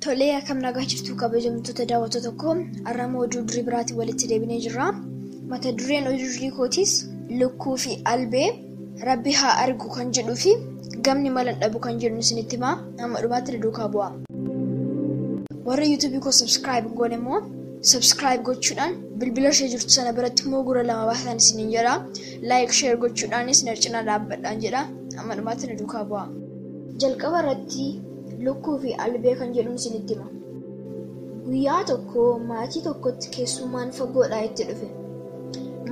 Tolee, akkam nagaa jirtu kabajamtoota daawwattoota koo, har'ammoo oduu durii biraatiin walitti deebinee jirra. Mata dureen oduu durii kootiis lukkuu fi albee rabbi haa argu kan jedhuu fi gamni mala dhabu kan jedhu isinitti himaa. Amma dhumaatti duukaa bu'aa. Warra yuutuubii koo subscribe goone immoo subscribe gochuudhaan bilbila ishee jirtu sana biratti immoo gurra lama baasan isiniin jedha. Like share gochuudhaanis na cinaa dhaabbadhaan jedha. Amma dhumaatti na duukaa bu'aa. Jalqaba irratti lukkuu fi albee kan jedhuun isinitti hima. Guyyaa tokko maatii tokkotti keessummaan fagoodhaa itti dhufe.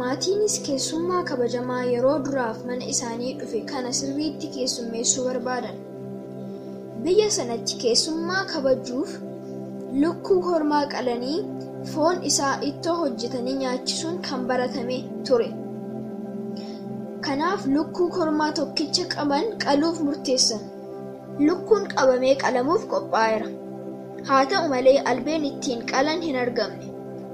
Maatiinis keessummaa kabajamaa yeroo duraaf mana isaanii dhufe kana sirriitti keessummeessuu barbaadan. Biyya sanatti keessummaa kabajuuf lukkuu kormaa qalanii foon isaa ittoo hojjetanii nyaachisuun kan baratame ture. Kanaaf lukkuu kormaa tokkicha qaban qaluuf murteessan. Lukkuun qabamee qalamuuf qophaa'eera. Haa ta'u malee albeen ittiin qalan hin argamne.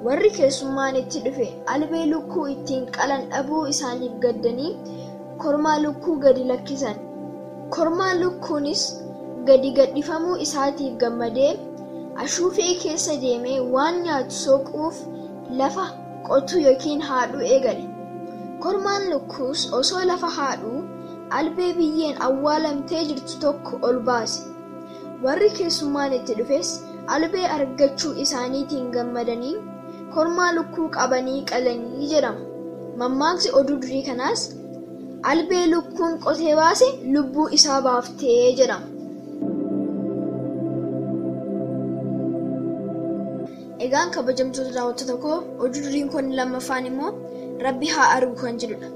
Warri keessummaan itti dhufe albee lukkuu ittiin qalan dhabuu isaaniif gaddanii kormaa lukkuu gadi lakkisan. Kormaan lukkuunis gadi gadhifamuu isaatiif gammadee ashuufee keessa deemee waan nyaatu soquuf lafa qotuu yookiin haadhuu eegale. Kormaan lukkuus osoo lafa haadhuu albee biyyeen awwaalamtee jirtu tokko ol baase. Warri keessummaan itti dhufes albee argachuu isaaniitiin gammadanii kormaa lukkuu qabanii qalanii jedhama. Mammaaksi oduu durii kanaas albee lukkuun qotee baase lubbuu isaa baaftee jedhama. Egaan kabajamtoota daawwattoota koo, oduu duriin kun lammaffaan immoo rabbi haa argu kan jedhudha.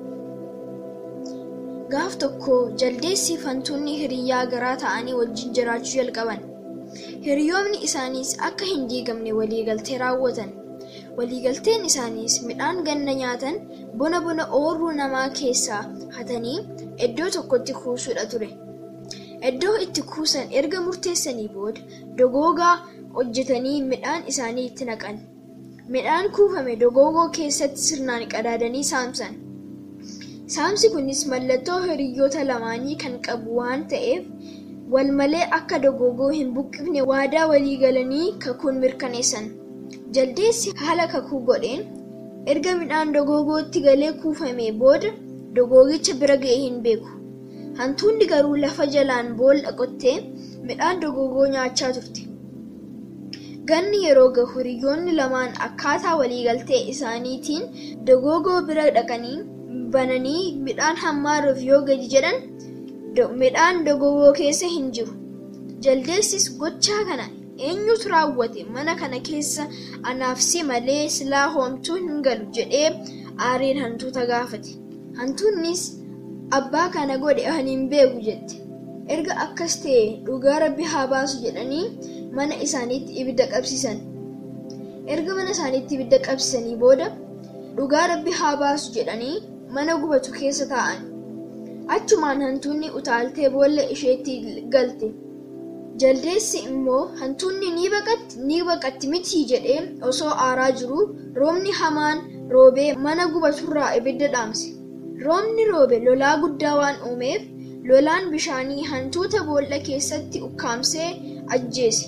Gaaf tokko jaldeessi fi hantuunni hiriyyaa garaa ta'anii wajjin jiraachuu jalqaban. Hiriyoonni isaaniis akka hin diigamne waliigaltee raawwatan. Waliigalteen isaaniis midhaan ganna nyaatan bona bona oorruu namaa keessaa hatanii iddoo tokkotti kuusuudha ture. Iddoo itti kuusan erga murteessanii booda dogoogaa hojjetanii midhaan isaanii itti naqan. Midhaan kuufame dogoogoo keessatti sirnaan qadaadanii saamsan. Saamsi kunis mallattoo hiriyoota lamaanii kan qabu waan ta'eef wal malee akka dogoogoo hin buqqifne waadaa walii galanii kakuun mirkaneessan. Jaldeessi haala kakuu godheen erga midhaan dogoogootti galee kuufamee booda dogoogicha bira ga'ee hin beeku. Hantuunni garuu lafa jalaan boolla qottee midhaan dogoogoo nyaachaa turte. Ganni yeroo gahu hiriyoonni lamaan akkaataa waliigaltee isaaniitiin dogoogoo bira dhaqanii bananii midhaan hammaaruuf yoo gadi jedhan midhaan dogoogoo keessa hin jiru. Jaldeessis gochaa kana eenyutu raawwate mana kana keessa anaaf si malee silaa homtuu hin galu jedhee aariin hantuuta gaafate. Hantuunnis abbaa kana godhe ani hin beeku jette. Erga akkas ta'e dhugaa rabbi haa baasu jedhanii mana isaaniitti ibidda qabsiisan. Erga mana isaaniitti ibidda qabsiisanii booda dhugaa rabbi haa baasu jedhanii mana gubatu keessa taa'an. Achumaan hantuunni utaaltee boolla isheetti galte. Jaldeessi immoo hantuunni ni baqatti miti jedhee osoo aaraa jiruu roobni hamaan roobee mana gubaturraa ibidda dhaamse. Roobni roobe lolaa guddaa waan uumeef lolaan bishaanii hantuuta boolla keessatti ukkaamsee ajjeese.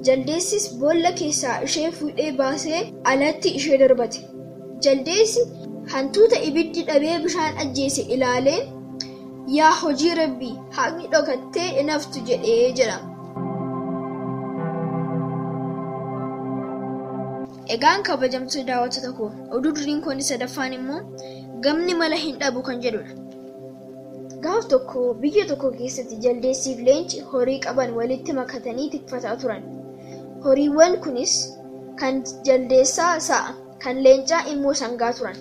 Jaldeessis boolla keessaa ishee fuudhee baasee alatti ishee darbate. Jaldeessi hantuuta ibiddi dhabee bishaan ajjeese ilaalee yaa hojii rabbii haqni dhokattee hin haftu jedhee jedha. Egaan kabajamtoota daawwattoota koo, oduu duriin kun sadaffaan immoo gamni mala hin dhabu kan jedhudha. Gaaf tokko biyya tokko keessatti jaldeessiif leenci horii qaban walitti makatanii tikfataa turan. Horiiwwan kunis kan jaldeessaa sa'a, kan leencaa immoo sangaa turan.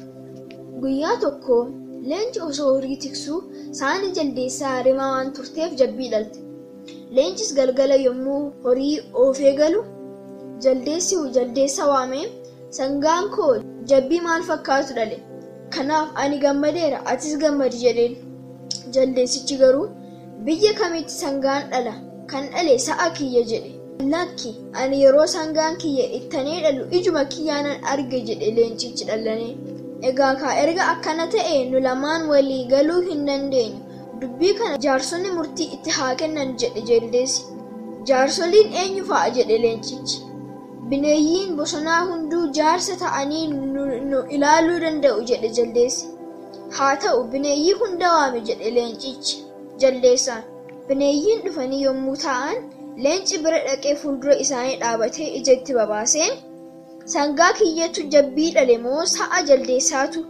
Guyyaa tokko leenci osoo horii tiksuu saani jaldeessaa rimaa waan turteef jabbii dhalte. Leencis galgala yommuu horii oofee galu jaldeessi jaldeessa waamee sangaan koo jabbii maal fakkaatu dhale? Kanaaf ani gammadeera atis gammadi jedheen. Jaldeessichi garuu biyya kamitti sangaan dhala? Kan dhale sa'a kiyya jedhe. Lakki ani yeroo sangaan kiyya ittanee dhalu ijuma kiyyaanan arge jedhe leencichi dhallanee. Egaa kaa erga akkana ta'e nu lamaan walii galuu hin dandeenyu. Dubbii kana jaarsonni murtii itti haa kennan jedhe jaldeessi. Jaarsoliin eenyu fa'a jedhe leencichi. Bineeyyiin bosonaa hunduu jaarsa ta'anii nu ilaaluu danda'u jedhe jaldeessi. Haa ta'u, bineeyyii hunda waami jedhe leencichi jaldeessaan. Bineeyyiin dhufanii yommuu taa'an, leenci bira dhaqee fuuldura isaanii dhaabatee ija itti babaasee, sangaa kiyyatu jabbii dhale moo sa'a jaldeessaatu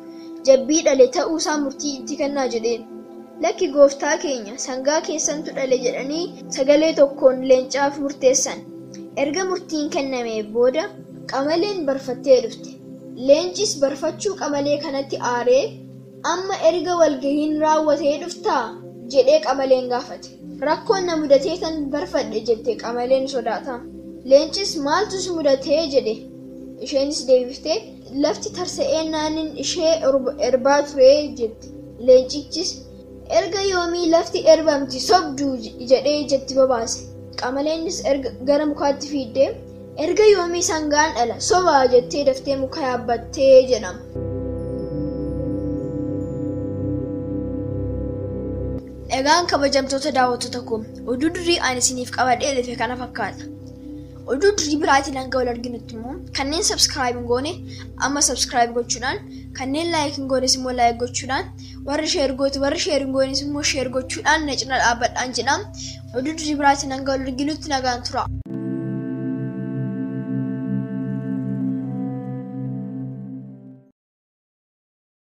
jabbii dhale ta'uusaa murtii itti kennaa jedheen. Lakki gooftaa keenya, sangaa keessantu dhale jedhanii sagalee tokkoon leencaaf murteessan. Erga murtiin kennamee booda qamaleen barfattee dhufte. Leencis barfachuu qamalee kanatti aaree, amma erga walgahiin raawwatee dhuftaa jedhee qamaleen gaafate. Rakkoon na mudatee tan barfadhe jette qamaleen sodaata. Leencis maaltu si mudatee jedhe. Isheenis deebiftee, lafti tarsa'ee naannin ishee erbaa ture jette. Leencichis erga yoomii lafti erbamti sobduu jedhee jetti babaase. Qamaleenis gara mukaatti fiiddee, erga yoomii sangaan dhala sobaa jettee daftee muka yaabbattee jedhama. Egaan kabajamtoota daawwattoota koo, oduu durii ani isiniif qabadhee dhufe kana fakkaata. Oduu durii biraatiin hanga wal arginutti immoo kanneen subscribe hin goone amma subscribe gochuudhaan, kanneen like hin goones immoo like gochuudhaan, warri share gootu warri share hin goones immoo share gochuudhaan na cina dhaabbadhaan jedha. Oduu durii biraatiin hanga wal arginutti nagaan tura.